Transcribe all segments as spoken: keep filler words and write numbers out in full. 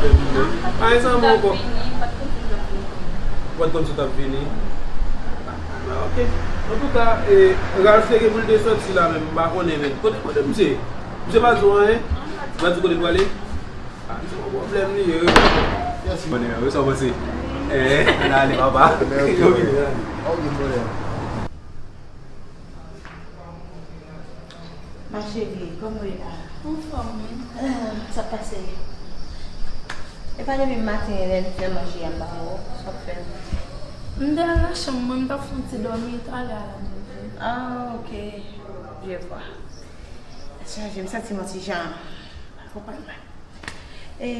Ah, sa mwen ankò. Ou pa t konn si w t ap vini? Ou pa t konn si w t ap vini? Ah, ok. Antouka, e, Ralph te gen pou l te soti la menm, m pa konnen menm. Kote, kote misye? Misye pa di w anyen? Li pa di w kote l prale? Ah, misye gon pwoblèm li ye, wi. Yes. Konnen, wi, sa w panse? Eh, ann ale, papa. Yo vini, ann ale. Ok, pwoblèm. Ma chérie, kòman w ye la? Anfòm, wi. Ah, sa k pase? E pa depi maten lè n fè manje a m pa wè w, sa w ap fè? M te al nan chanm mwen, m t ap fè yon ti dòmi, talè a la m rive. Ah, ok. Je vois. Sa chaje, m santi m yon ti jan. Pa konprann mwen. E,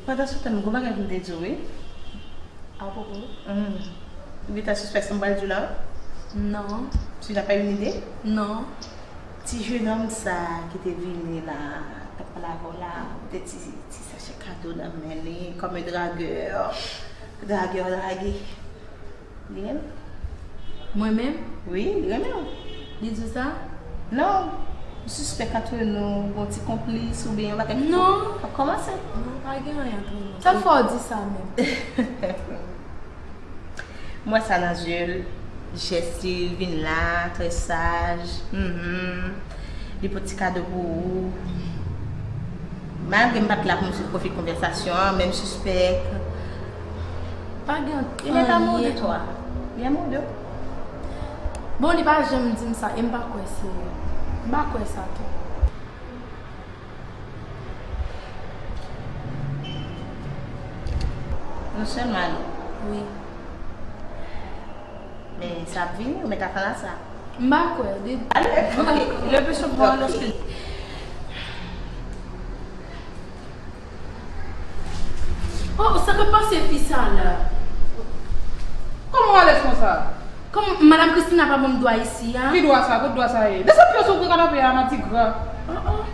pandan se tan, gon bagay pou m te di w, wi. Apwopo? Hmm. Ou gentan sispèk sa m pral di w la? Non. Tu n'as pas une idée? Non. Ti jenòm sa ki te vini la, t ap pale avè w la, ou te ti, ti sachè kado nan men li, comme un dragueur. Dragueur dragué. Li renmen w? Mwen menm? Wi, li renmen w. Li di w sa? Non. M sispèk antre nou, gon ti konplis oubyen yon bagay ki Non. K ap kòmanse. Non, pa gen anyen antre nou. Sa k fè w di sa menm? M wè sa nan zye l, jès li, l vin la, trè saj. Mhm. Li pote ti kado pou ou. Malgre m pa t la pou m swiv pwofil konvèsasyon an, men m sispèk. Pa gen anyen. Il est amoureux de toi. Il est amoureux de ou. Bon, li pa janm di m sa, e m pa kwè se, m pa kwè sa tou. Nou sèlman ale. Wi. Men sa ap vini, ou mèt atann a sa. M pa kwè. Li Allez, ok, leve sou bò, lorsque Oh, sa k ap pase fi sa la? Kòman w alèz konsa? Kòman, Madam Christina pa ban m dwa isi a? Ki dwa sa? Kot dwa sa ye? Desann pye w sou kanape a, madigra. Oh, oh.